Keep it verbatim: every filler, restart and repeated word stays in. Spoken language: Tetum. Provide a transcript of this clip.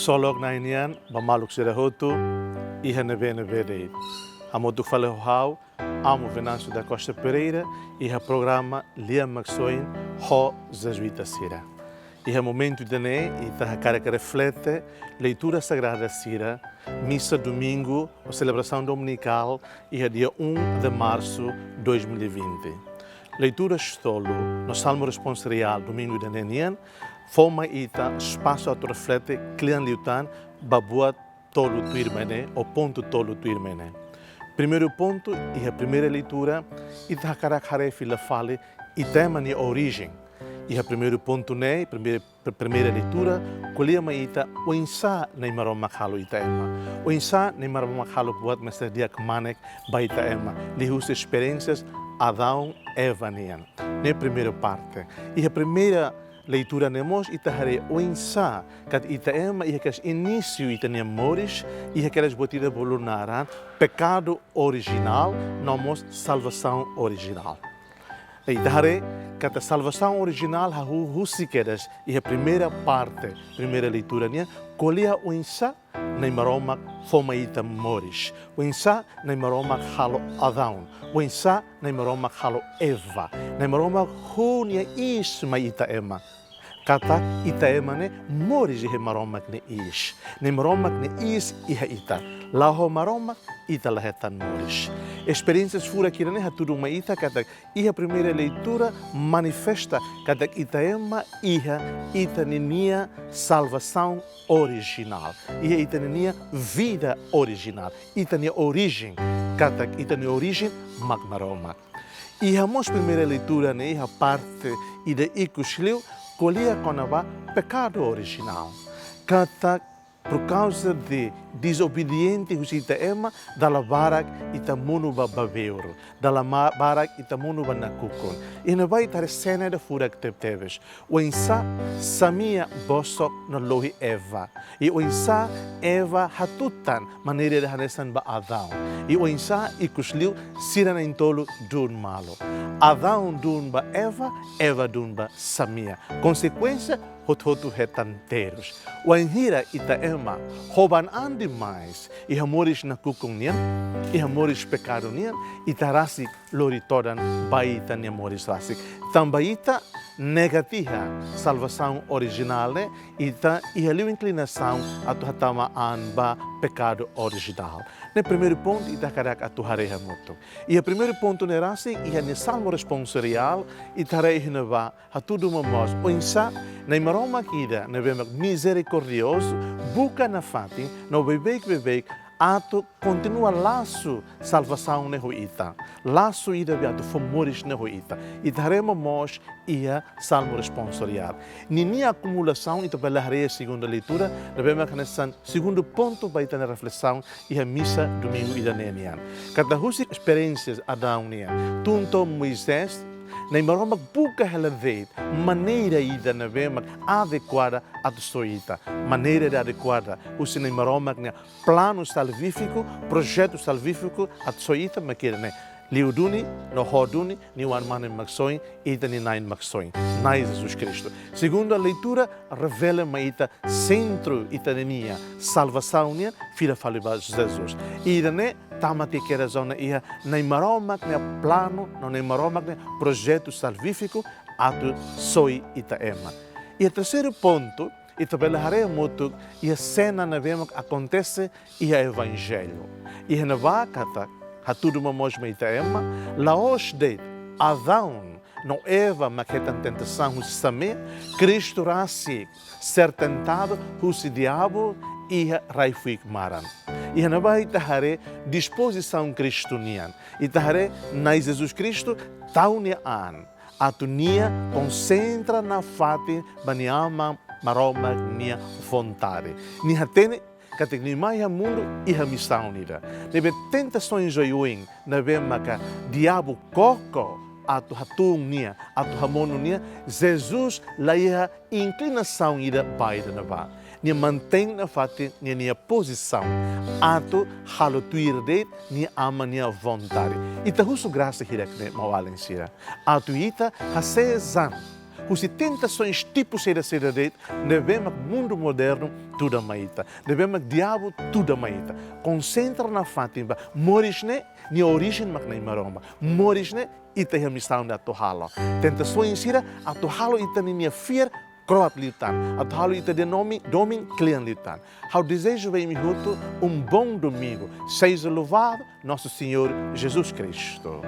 Ksolok Na'i nian ba maluk sira hotu, iha ne'ebé-ne'ebé de'it. Hamutuk fali ho ha'u, Amu Venâncio da Costa Pereira, iha programa Lia Maksoin ho Jezuita sira. Iha momentu ida-ne'e, ita hakarak reflete leitura sagrada sira, misa domingu, ou selebrasaun dominikál, iha dia um de março dois mil e vinte. Leitura tolu no Salmu Responsoriál domingu ida-ne'e nian, fó mai ita espasu atu reflete kle'an liután ba buat tolu tuirmai ne'e, ou pontu tolu tuirmai ne'e. Primeiru pontu, iha primeira leitura, ita hakarak haree fila fali ita ema nia orijen. Iha primeiru pontu ne'e, primeira, pr-, primeira leitura, ko'alia mai ita oinsá Na'i Maromak halo ita ema. Oinsá Na'i Maromak halo buat mester di'ak kmanek ba ita ema. Liuhusi esperiénsia Adão, Eva nian. Ne'e primeira parte. Iha primeira leitura ne'e mós ita haree oinsá katak ita ema iha kedas inísiu ita-nia moris, iha kedas buat ida bolu naran pekadu orijinál, no mós salvasaun orijinál. Ita haree katak salvasaun orijinál hahú husi kedas iha primeira parte, primeira leitura nian, ko'alia oinsá Na'i Maromak fó mai ita moris. Oinsá Na'i Maromak halo Adão. Oinsá Na'i Maromak halo Eva. Na'i Maromak huu nia iis mai ita ema. Katak ita ema ne'e moris iha Maromak nia iis. Na'i Maromak nia iis iha ita. La'o ho Maromak, ita la hetan moris. Esperiénsia furak ida-ne'e hatudu mai ita katak iha primeira leitura manifesta katak ita ema iha ita ninia salvasaun orijinál, iha ita ninia vida orijinál, ita-nia orijen, katak ita-nia orijen mak Maromak. Iha mós primeira leitura ne'e iha parte ida ikus liu ko'alia kona-ba pekadu orijinál. Katak por kauza de dezobediente husi ita ema, dala barak ita monu ba babeur, dala ma-, barak ita monu ba nakukun. Iha ne'ebá ita haree sena ida furak tebetebes. Oinsá samea bosok no lohi Eva. I oinsá Eva hatutan maneira ida hanesan ba Adão. I oinsá ikus liu sira na'in-tolu duun malu. Adão duun ba Eva, Eva duun ba samea. Konsekuénsia, hotu-hotu hetan terus. Wainhira ita ema hoban an demais iha moris nakukun nian, iha moris pekadu nian, ita rasik lori todan ba ita-nia moris rasik. Tanba ita nega tiha salvasaun orijinál ne'e, ita iha liu inklinasaun atu hatama an ba pekadu orijinál. Ne'e primeiru pontu ita hakarak atu haree hamutuk. Iha primeiru pontu ne'e rasik, iha nia Salmu Responsoriál, ita haree iha ne'ebá hatudu momoos oinsá Na'i Maromak ida ne'ebé mak mizerikordiozu, buka nafatin no beibeik-beibeik atu kontinua lasu salvasaun ne'e ho ita. Lasu ida be atu fó moris ne'e ho ita. Ita haree momoos iha Salmu Responsoriál. Ninia akumulasaun ita bele haree iha segunda leitura, ne'ebé mak hanesan segundu pontu ba ita-nia reflesaun iha misa domingu ida-ne'e nian. Katak husi esperiénsia Adão nian tun to'o Moisés, Na'i Maromak buka hela de'it maneira ida ne'ebé mak adekuada atu soi ita. Maneira ida adekuada husi Na'i Maromak nia planu salvífiku, projetu salvífiku atu soi ita mak ida-ne'e. Liu duni, no ho duni, nia Oan-Mane Maksoin, ita-nia Na'i Maksoin, Na'i Jesus Kristu. Segunda leitura revela mai ita sentru ita ninia salvasaun nian fila fali ba Jesus. Ida-ne'e tama tiha kedas ona iha Na'i Maromak nia planu, no Na'i Maromak nia projetu salvífiku atu soi ita ema. Iha terseiru pontu, ita bele haree hamutuk iha sena ne'ebé mak akontese iha Evanjellu. Iha ne'ebá katak hatudu momoos mai ita ema, la'ós de'it Adão no Eva mak hetan tentasaun husi samea, Kristu rasik ser tentadu husi diabu iha rai-fuik maran. Iha ne'ebá ita haree dispozisaun Kristu nian. Ita haree Na'i Jesus Kristu tau nia an atu nia konsentra nafatin ba nia Aman Maromak nia vontade. Nia hatene katak nia mai iha mundu iha misaun ida. Ne'ebé tentasaun oioin ne'ebé maka diabu koko atu hatún nia, atu hamonu nia, Jesus la iha inklinasaun ida ba ida-ne'ebá. Nia mantein nafatin nia, nia pozisaun atu halo tuir de'it nia Aman nia vontade. Ita husu grasa hirak-ne'e, maun-alin sira. Atu ita hasees an husi tentasoens tipu saida-saida de'it ne'ebé mak mundu modernu tuda mai ita, ne'ebé mak diabu tuda mai ita. Konsentra nafatin ba moris ne'e nia orijen mak Nai Maromak. Moris ne'e ita iha misaun atu halo. Tentasoens sira atu halo ita-nia fiar kroat liután, atu halo ita-nia domin, domin kle'an liután. Ha'u dezeja ba imi hotu um bom domingo. Seja louvado nosso Senhor Jesus Cristo.